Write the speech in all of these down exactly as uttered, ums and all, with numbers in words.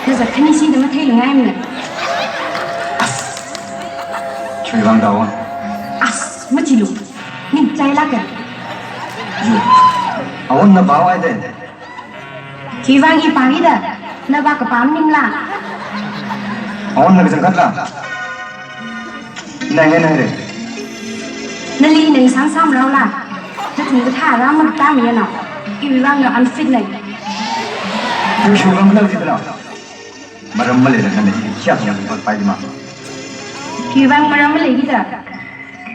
Kazat khani shida matheilungaimana. As. Khiwuivang da Awon? As, machilu. Ning chailāka. Yo. Awon na pāhaida. Khiwuivang i pāhaida. Na pā kapā maningla. Awon na kachangkhatla. Nang e nang re. Nali nang sāngsāmaraola. Nathum kathā rāmang tamyana. Iwuivang na unfit na. Khiwuivang kala jidala. Maram maleila nana hi kayākha yangpaipaimara. Khiwuivang maram maleikida.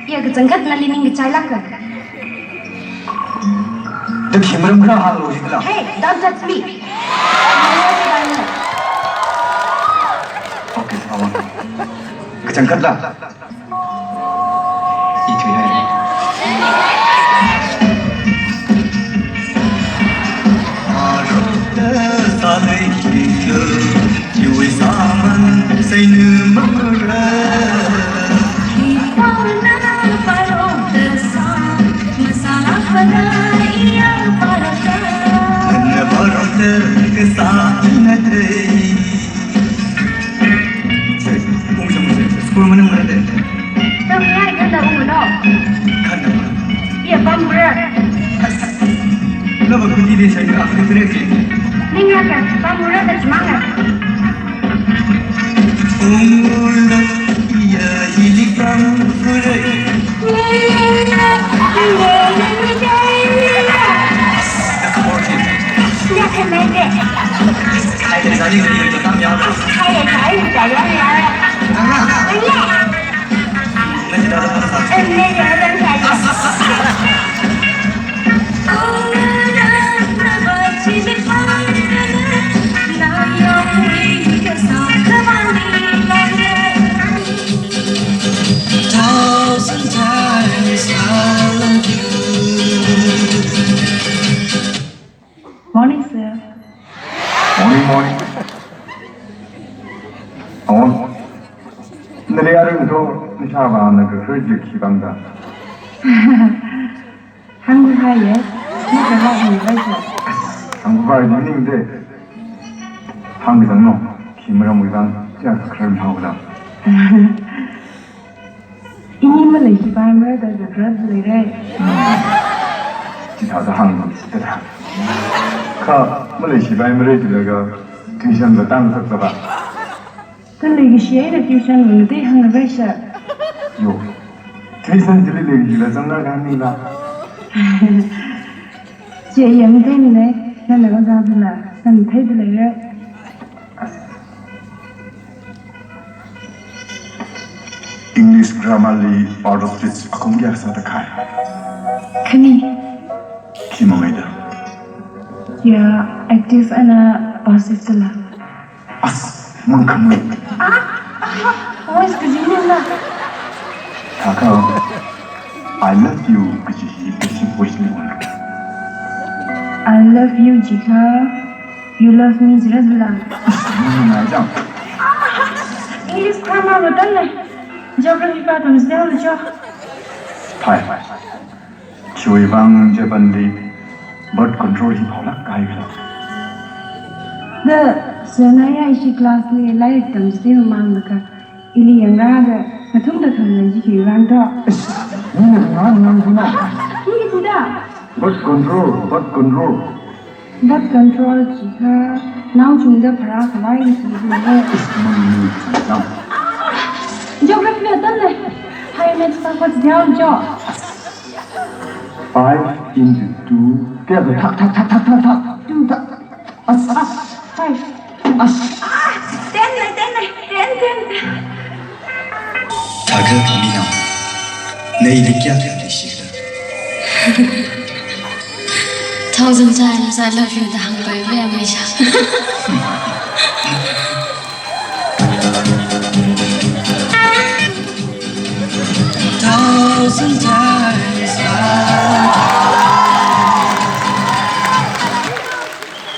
Iya kachangkhat nali ning kachailāka. Da khi maram khala hānglu jidala. Hey, don't touch me. Okay, Awon. Kachangkhatla. Ithui hai. School maningmara de. Tam ya, khanda ungno. Khanda. Iya, pamra. Nava kuti de shai ka, aku tere ki. Ninga ka, pamra ka chimanga. Ungno, iya, ili pamra. Thousand times I love you. Morning, sir. Morning, morning. Awon. Nali arui to nishāvāna kakharji khiwuivang da. Hāngkahai ye, ni kala hāngkahai sir. Hāngkahai ningde. Hāngkazangno, khi maramwuivang, kayākha kharar haoda. Ini maleishi paimara da zakra leira. Chithāda hāngda. Kha maleishi paimara jilaga tuition va tangsak sāva. Kha leikashi eina tuition va ngatei hāngrai sir. Yo. Tuition chili leikashila zangda khanila. Chi yangtheimana, nana kazāla, nana theida leira. English grammar li part of speech akhum kayākha sāda khalei? Khani. Khi mangaida? Ya, active eina passive dala. As, mangkhamui. Ah, ah, voice kaji ningla. Thākha, I love you kaji hi passive voice li ung. I love you jiakha, you love me jira dala. Ngai jang. Ah, English grammar va tamle. Geography va tamsida jo. Phai. Khiwuivang Japan li birth control hi phaolāk kahai khala? Da, sir na ya ishi class li lairik tamchithei mamanglaga, ili yangra da, ngathumda khangaji khiwuivang to. Ish, nina nganāngai kuna. Hi kida? Birth control, birth control. Birth control jiakha, naochungda pharākhavai hi kida. Ish, mani ni chang. Geography va tamle. Hi, maths va kachida jo. Five into two. Kayākha thak, thak, thak. Two. Thak. As, as. Five. As. Ah, ten le, ten le, ten, ten, ten. Thākha Mina, na ili kayākha leishikhala? Thousand times I love you da hāngpai ve amai sha. Thousand